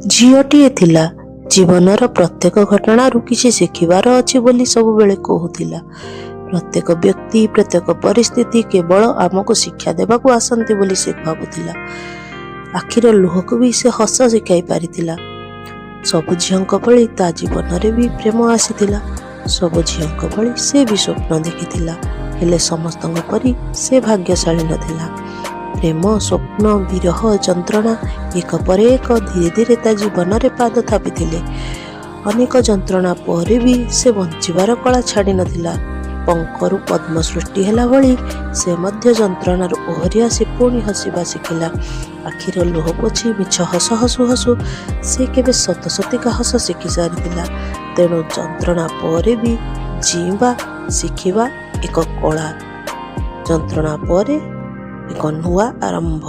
ଝିଅଟିଏ ଥିଲା। ଜୀବନର ପ୍ରତ୍ୟେକ ଘଟଣାରୁ କିଛି ଶିଖିବାର ଅଛି ବୋଲି ସବୁବେଳେ କହୁଥିଲା। ପ୍ରତ୍ୟେକ ବ୍ୟକ୍ତି, ପ୍ରତ୍ୟେକ ପରିସ୍ଥିତି କେବଳ ଆମକୁ ଶିକ୍ଷା ଦେବାକୁ ଆସନ୍ତି ବୋଲି ସେ ଭାବୁଥିଲା। ଆଖିର ଲୁହକୁ ବି ସେ ହସ ଶିଖାଇ ପାରିଥିଲା। ସବୁ ଝିଅଙ୍କ ଭଳି ତା ଜୀବନରେ ବି ପ୍ରେମ ଆସିଥିଲା। ସବୁ ଝିଅଙ୍କ ଭଳି ସେ ବି ସ୍ୱପ୍ନ ଦେଖିଥିଲା। ହେଲେ ସମସ୍ତଙ୍କ ପରି ସେ ଭାଗ୍ୟଶାଳୀ ନଥିଲା। ପ୍ରେମ, ସ୍ୱପ୍ନ, ବିରହ, ଯନ୍ତ୍ରଣା ଏକ ପରେ ଏକ ଧୀରେ ଧୀରେ ତା ଜୀବନରେ ପାଦ ଥାପିଥିଲେ। ଅନେକ ଯନ୍ତ୍ରଣା ପରେ ବି ସେ ବଞ୍ଚିବାର କଳା ଛାଡ଼ି ନଥିଲା। ପଙ୍କରୁ ପଦ୍ମ ସୃଷ୍ଟି ହେଲା ଭଳି ସେ ମଧ୍ୟ ଯନ୍ତ୍ରଣାରୁ ଓହରି ଆସି ପୁଣି ହସିବା ଶିଖିଲା। ଆଖିର ଲୁହ ପୋଛି ମିଛ ହସ ହସୁ ହସୁ ସେ କେବେ ସତ ସତିକା ହସ ଶିଖି ସାରିଥିଲା। ତେଣୁ ଯନ୍ତ୍ରଣା ପରେ ବି ଜୀଇଁବା ଶିଖିବା ଏକ କଳା। ଯନ୍ତ୍ରଣା ପରେ ଏକ ନୂଆ ଆରମ୍ଭ।